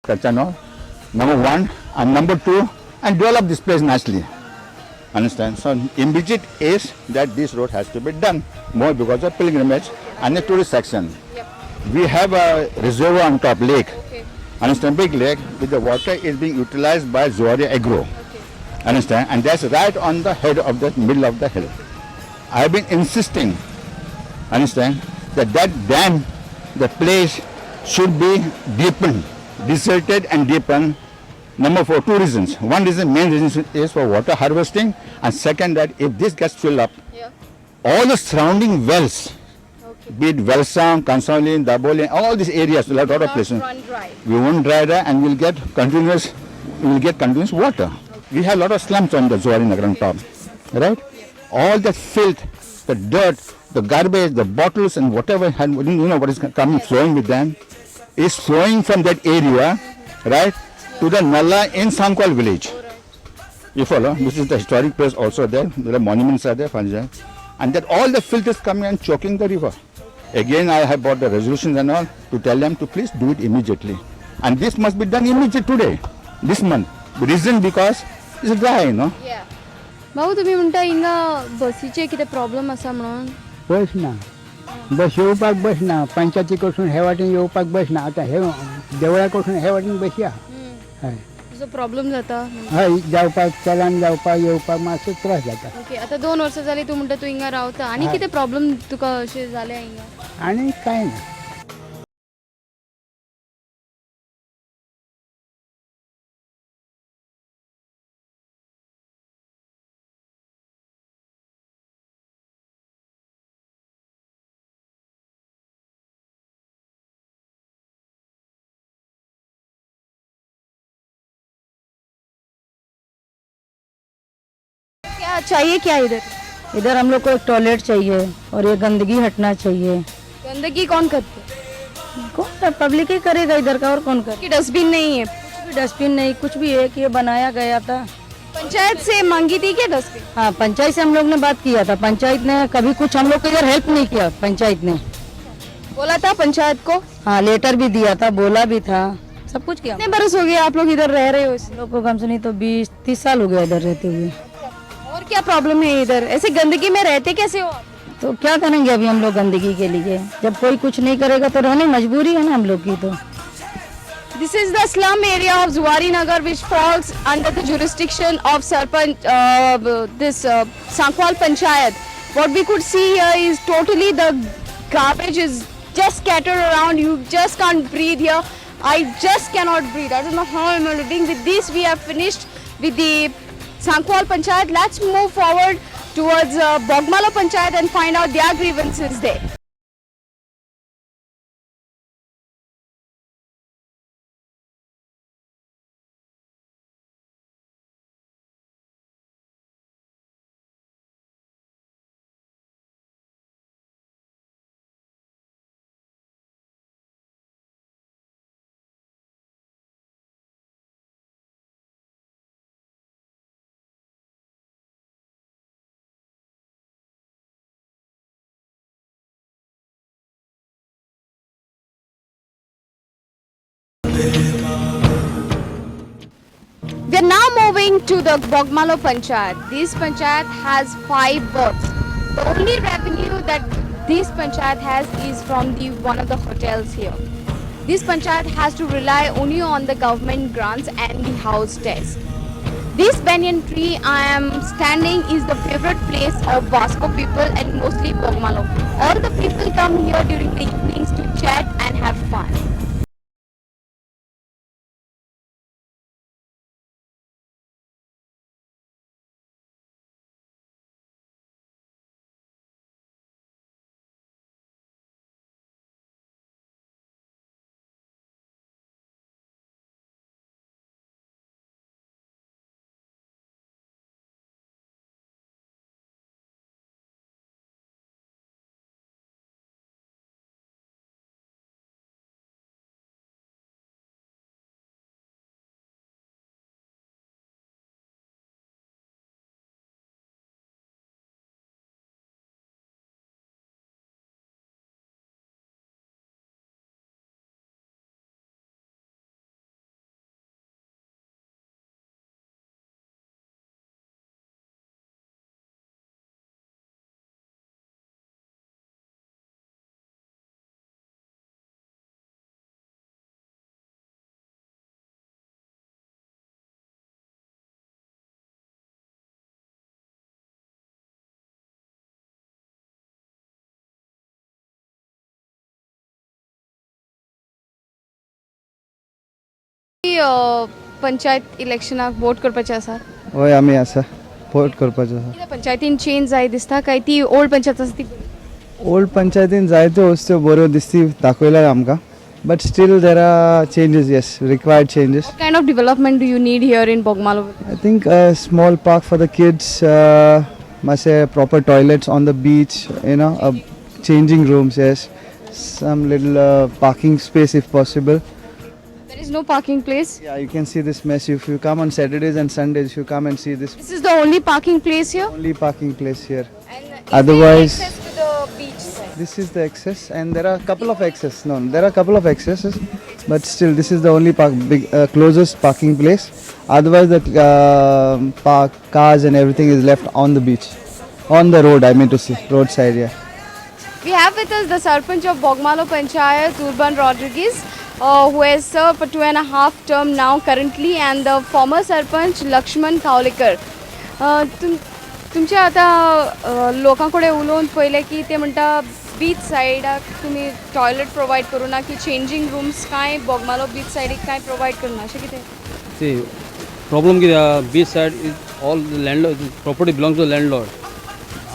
Channel, number one, and number two, and develop this place nicely. Understand? So immediate is that this road has to be done more because of pilgrimage and the tourist section. Yep. We have a reservoir on top lake. Okay. Understand? Big lake with the water is being utilized by Zuari Agro. Okay. Understand? And that's right on the head of the middle of the hill. I have been insisting, understand, that that dam, the place should be deepened, deserted and deepened. Number four, two reasons. One reason, main reason is for water harvesting, and second that if this gets filled up, Yeah. all the surrounding wells, Okay. be it Velsam, Kansauli, Daboli, all these areas, a lot of Not places, run dry. we won't dry there and we'll get continuous, water. We have a lot of slums on the Zuari Nagar on top, right? All that filth, the dirt, the garbage, the bottles and whatever, and you know what is coming, flowing with them, is flowing from that area, right, to the Nala in Sankwal village. You follow? This is the historic place also there. There are monuments are there, Fanja. And that all the filth is coming and choking the river. Again, I have brought the resolutions and all to tell them to please do it immediately. And this must be done immediately today, this month. The reason because it's dry, you know. Yeah. भाऊ तुम्ही म्हणता हिंगा बसीचे कितें problem आसा म्हणून? बस ना, बस येवपाक बस ना, पंचायती कडसून हे वाटेन येवपाक बस ना. आतां हे देवळा कडसून हे वाटेन बशी आहा. हय. तुजो प्रॉब्लम जाता? हय, जावपाक चलान जावपाक येवपाक मातसो त्रास जाता. ओके, आतां 2 वर्सां जालीं तूं म्हणटा तूं हिंगा रावता, आनी कितें प्रॉब्लम तुका अशें जालें हिंगा? आनी कांय ना. क्या चाहिए क्या इधर? इधर हम लोग को एक टॉयलेट चाहिए और ये गंदगी हटना चाहिए. गंदगी कौन करते है? कौन पब्लिक ही करेगा इधर का, और कौन करे? कि डस्टबिन नहीं है? कुछ भी डस्टबिन नहीं, कुछ भी. एक ये बनाया गया था. पंचायत से मांगी थी क्या डस्टबिन? हाँ, पंचायत से हम लोग ने बात किया था. पंचायत ने कभी कुछ हम लोग को इधर हेल्प नहीं किया. पंचायत ने बोला था पंचायत को? हाँ, लेटर भी दिया था, बोला भी था, सब कुछ किया. कितने बरस हो गए आप लोग इधर रह रहे हो? हम लोग को कम से नहीं तो 20-30 साल हो गया इधर रहते हुए. और क्या प्रॉब्लम है इधर? ऐसे गंदगी में रहते कैसे हो आप? तो क्या करेंगे अभी हम लोग गंदगी के लिए? जब कोई कुछ नहीं करेगा तो रहने मजबूरी है ना हम लोग की. तो This is the slum area of Zuari Nagar, which falls under the jurisdiction of Sarpanch, this Sankwal Panchayat. What we could see here is totally the garbage is just scattered around. You just can't breathe here. I just cannot breathe. I don't know how I'm living. With this, we have finished with the Sankwal Panchayat. Let's move forward towards Bogmalo Panchayat and find out their grievances there. We are now moving to the Bogmalo Panchayat. This panchayat has 5 wards. The only revenue that this panchayat has is from the one of the hotels here. This panchayat has to rely only on the government grants and the house tax. This banyan tree I am standing is the favorite place of Vasco people and mostly Bogmalo. All the people come here during the evenings to chat and have fun. Panchayat इलेक्शनाक vote करपाचे आसा? हय, आमी आसा vote करपाचो आसा. कितें पंचायतीन चेंज जाय दिसता काय ती ओल्ड पंचायत आसा ती? ओल्ड पंचायतीन जायत्यो वस्तू बऱ्यो दिसती दाखयल्या आमकां, but still there are changes, yes, required changes. What kind of development do you need here in Bogmalo? I think small park for the kids, मातशे proper toilets on the beach, changing rooms, yes, some little parking space if possible. There is no parking place. Yeah, you can see this mess if you come on Saturdays and Sundays. You come and see this. This is the only parking place here. Only parking place here. And is Otherwise- there access to the beach side? This is the access, and there are a couple of access. No, there are a couple of accesses, but still, this is the only park, big, closest parking place. Otherwise, the park cars and everything is left on the beach, on the road. I mean to say, roadside. Yeah. We have with us the Sarpanch of Bogmalo Panchayat, Urban Rodriguez, who has served for 2.5 term now currently, and the former Sarpanch Lakshman Kavlekar. तुमच्या आतां लोकां कडेन उलोवन पळयलें की ते म्हणटा beach सायडाक तुमी टॉयलेट प्रोवायड करूं ना की चेंजींग रुम्स कांय बोगमालो बीच सायडीक कांय प्रोवायड करना, अशें कितें? सी, प्रॉब्लम कितें आहा, beach side is all landlord property, belongs to landlord.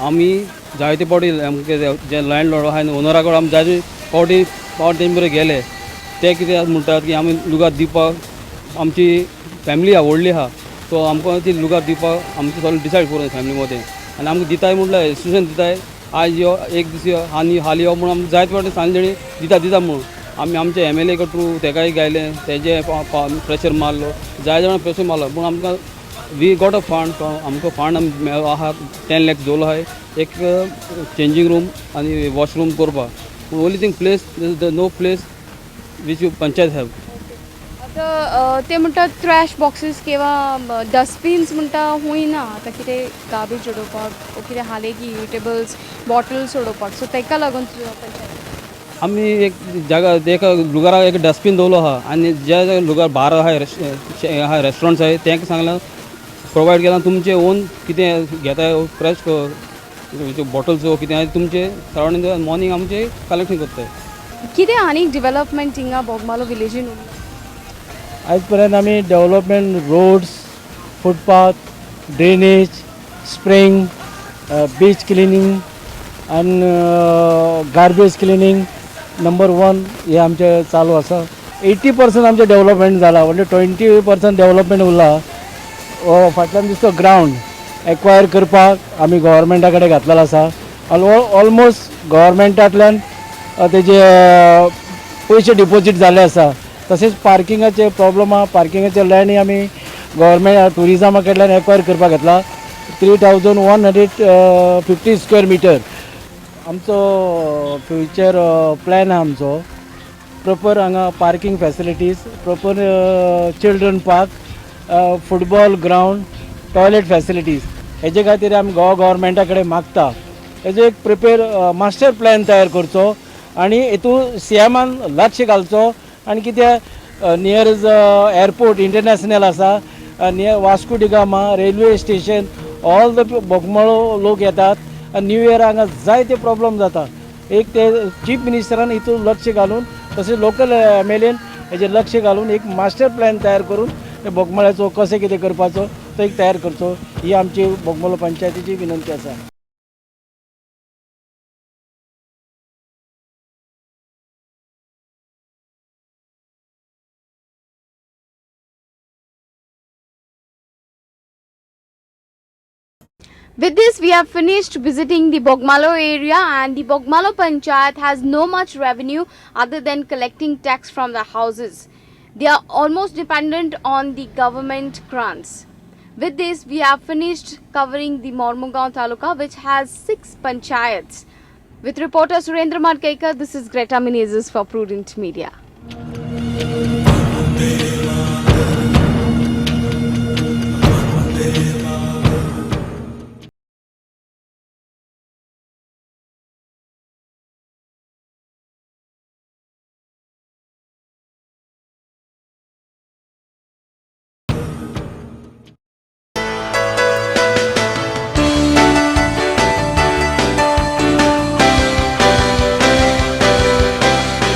आमी जायते फावटी आमचे जे लँडलॉर्ड आहा ओनरा कडेन आमी जायते फावटी पावट तेंचे बरोबर गेले. ते कितें म्हणटात की आमी लुगार दिवपाक, आमची फॅमिली आहा व्हडली आहा, सो आमकां ती लुगार दिवपाक आमचें सगळें डिसायड करून फॅमिली मदें आनी आमकां दिताय म्हटल्यार एसोसिएशन दिताय, आयज यो, एक दीस यो आनी हाली यो म्हणून आमकां जायते फावटी सांगलें तेणी दिता दिता म्हणून. आमी आमचे एम एल ए थ्रू तेकाय गायले, तेजे प्रेशर मारलो, जाय जाणां प्रेशर मारलो, पूण आमकां we got a fund, आमकां फंड मेळ्ळो आहा, 10 लॅक्स दवरलो आहाय एक चेंजींग रूम आनी वॉशरूम करपाक. पूण only thing place, the no place which you panchayat have. आतां ते म्हणटात ट्रॅश बॉक्सीस किंवा डस्टबीन्स म्हणटा हूंय ना. आतां कितें गार्बेज उडोवपाक ओ कितें हाले की टेबल्स बॉटल्स उडोवपाक, सो ताका लागून पंचायत आमी एक जागा एका लुगाराक एक डस्टबीन दवरलो आहा आनी जे लुगार बार आहाय, आहा, रेस्टोरंट्स आहाय, तांकां सांगलां, प्रोवायड केलां, तुमचे ओन कितें घेताय फ्रेश बॉटल्स कितें आहाय तुमचे सरावंडींग, मॉर्निंग आमचे कलेक्शन करताय. कितें आनीक डेव्हलपमेंट हिंगा बोगमालो विलेजीन उरला? आयज पर्यंत आमी development roads, footpath, drainage, spraying, beach cleaning आनी गार्बेज क्लिनींग नंबर वन हे आमचें चालू आसा. 80% आमचें डेवलपमेंट जाला, म्हणजे 20% डेवलपमेंट उरला. हो फाटल्यान दिसतो ग्रावंड एक्वायर करपाक आमी गोवोरमेंटा कडेन घातलेलो आसा. ऑलमोस्ट गोवोरमेंटांतल्यान तेजे पयशे डिपोजीट जाल्ले आसा. तशेंच पार्किंगाचे प्रॉब्लम आहा. पार्किंगाचे लँडय आमी गोवोरमेंट ट्युरिजमा कडल्यान एक्वायर करपाक घेतला, 3150 square meter. आमचो फ्युचर प्लॅन आहा आमचो प्रॉपर हांगा parking facilities, proper children park, football ground, toilet facilities. हेजे खातीर आमी गोवा गोवोरमेंटा कडेन मागता, हेजो एक प्रिपेर मास्टर प्लॅन तयार करचो आनी हितून सी एमान लक्ष घालचो. आनी कित्याक नियर एअरपोर्ट इंटरनॅशनल आसा, near Vasco da Gama railway station, all the Bogmalo लोक येतात आनी न्यू इयर हांगा जायते प्रॉब्लम जाता. एक ते चीफ मिनिस्टरान हितून लक्ष घालून, तशें लोकल एम एल एन हेजेर लक्ष घालून एक मास्टर प्लॅन तयार करून ते बोगमाळ्याचो कशें कितें करपाचो तो एक तयार करचो, ही आमची बोगमाळो पंचायतीची विनंती आसा. With this, we have finished visiting the Bogmalo area, and the Bogmalo Panchayat has no much revenue other than collecting tax from the houses. They are almost dependent on the government grants. With this, we have finished covering the Mormugao Taluka, which has 6 panchayats. With reporter Surendra Madkaikar, this is Greta Menezes for Prudent Media.